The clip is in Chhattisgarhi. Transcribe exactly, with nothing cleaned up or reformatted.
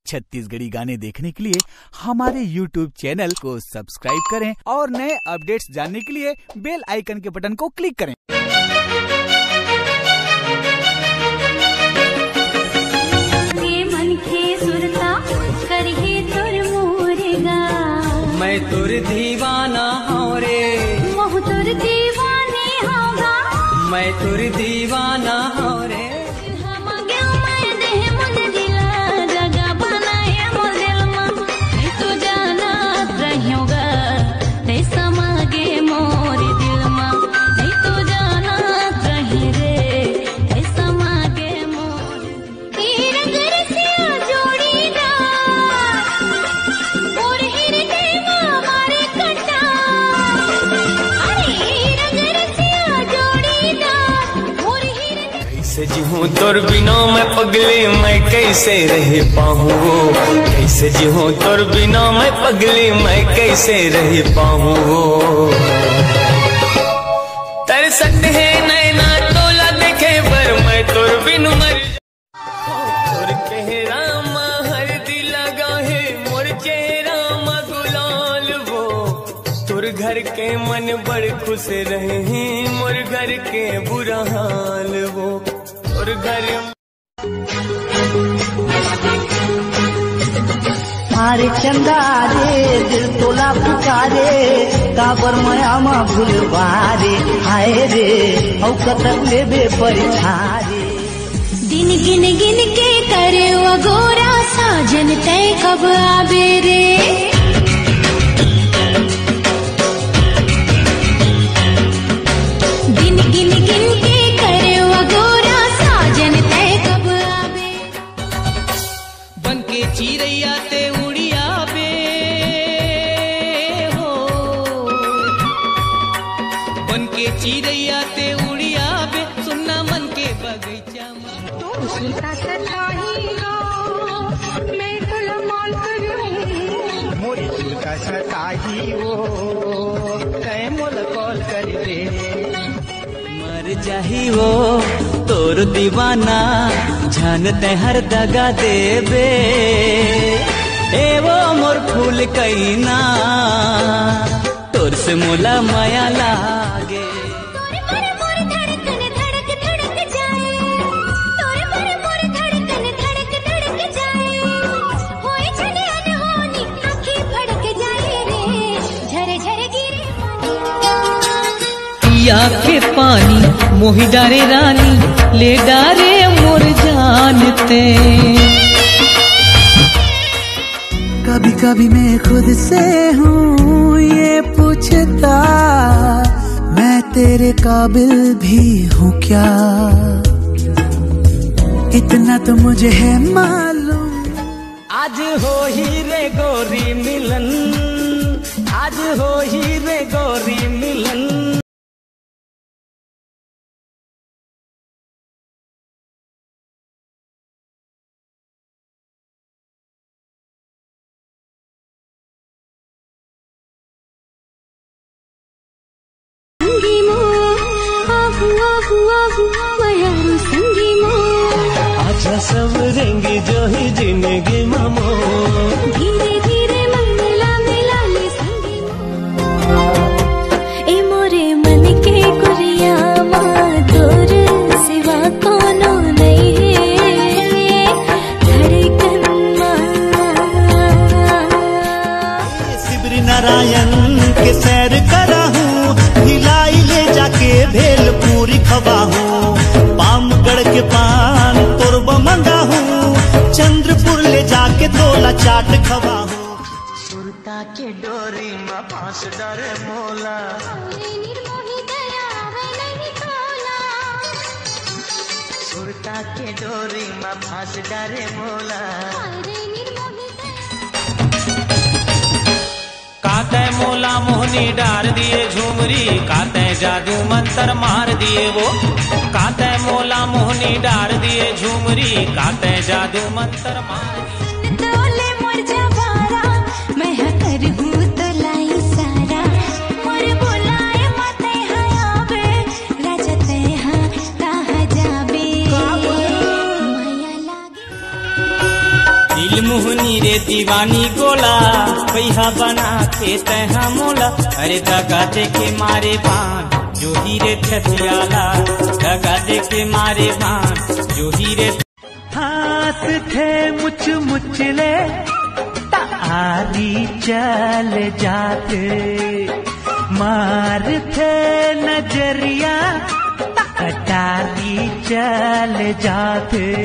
छत्तीसगढ़ी गाने देखने के लिए हमारे YouTube चैनल को सब्सक्राइब करें और नए अपडेट्स जानने के लिए बेल आइकन के बटन को क्लिक करें। के मनखे सुरता करही तोर मोर गा। मैं तोर दीवाना हौं रे। महूं तोर दीवानी हौं गा। मैं तोर दीवाना हौं रे। हम गे मैं देह मन दिला जगह बनाए मोर दिल मा। नहीं तो जानत रहियों गा, तैं समा गे मोर दिल मा। नहीं तो जानत रही रे, तैं समा गे मोर। ए रंग रसिया जोड़ीदार, मोर हिरदे मा मारे कटार। अरे ए रंग रसिया जोड़ीदार, मोर हिरदे कैसे जीऊं तोर बिना मैं पगली, मैं कैसे रह पाऊं वो? कैसे जीऊं तोर बिना मैं पगली, मैं कैसे रह पाऊं वो? तरसत हे नैना तोला देखे बर, मैं तोर बिन मर। तोर चेहरा मा हरदी लगा हे, मोर चेहरा मा गुलाल वो। तोर घर के मन बड़ खुश रहे, मोर घर के बुरा हाल वो। तोर घर अरे चंदा रे, दिल तोला पुकारे, काबर मया मा भूलवा रे, हाय रे, हौ कतक लेबे परीक्षा रे। दिन गिन गिन के करे अगोरा, साजन तैं कब आबे रे। दिन गिन गिन के करे अगोरा, साजन तैं कब आबे। बन के चिरैया तैं उड़ियाबे हो, बन के चिरैया तैं उड़ियाबे, सुन्ना मन के बगैचा मा। तू सुनता सताही हो, मैं तोला मौन करूं। मोरी सुनता सताही हो, तैं मोला कॉल कर दे। मर जाही वो तोर दीवाना, झन तैं हर दगा देबे। ए वो मोर फूल कइना, तोर से मोला मया लागे। तोर पर मोर धड़कन धड़क धड़क जाए, तोर पर मोर धड़कन धड़क धड़क जाए। होए छने अनहोनी, आँखी फड़क जाए रे, झर झर गिरे पानी। पिया के पानी मोहि डारे रानी, ले डारे मोर जान तैं। कभी कभी मैं खुद से हूँ ये पूछता, मैं तेरे काबिल भी हूँ क्या? इतना तो मुझे है मालूम। आज होही रे गोरी मिलन, आज होही रे गोरी मिलन। संगी मोर, आहू, आहू, आहू, मयारू संगी मोर। आजा संवरेंगी जो ही जिंदगी मा मोर। धीरे धीरे मन मिला मिला ले संगी मोर। ए मोरे मन के कुरिया मा तोर सिवा कोनो नइ हे धड़कन मा। शिवरी नारायण के सैर कराहूँ, भिलाई ले जाके भेलपूरी खवाहूँ, पामगढ़ के पान तोर बर मंगाहूँ, चंद्रपुर ले जाके तोला चाट खवाहूँ। सुरता के डोरी मा फांस डारे मोला। अरे निर्मोही दया आवे नहीं तोला। सुरता के डोरी मा फांस डारे मोला। अरे निर्मोही दया। का तैं मोला मोहनी डार दिए झुमरी, का तैं जादू मंतर मार दिए वो। का तैं मोला मोहनी डार दिए झुमरी, का तैं जादू मंतर मार दिए। तोले मोर जवारा, मैं हा करहूँ तोला इशारा। मोर बुलाए मा तैं हा आबे, राजा तैं हा कहाँ जाबे? माया लागे। दिल मोहनी रे दीवानी गोला, पैहा बना के तैहा मोला। अरे दगा देखे मारे बाण, जोही रे छतियाला, दगा देखे मारे बाण, जोही रे। हाँसथे मुच मुच ले, त आरी चल जाथे। मारथे नजरिया, त अटारी चल जाथे।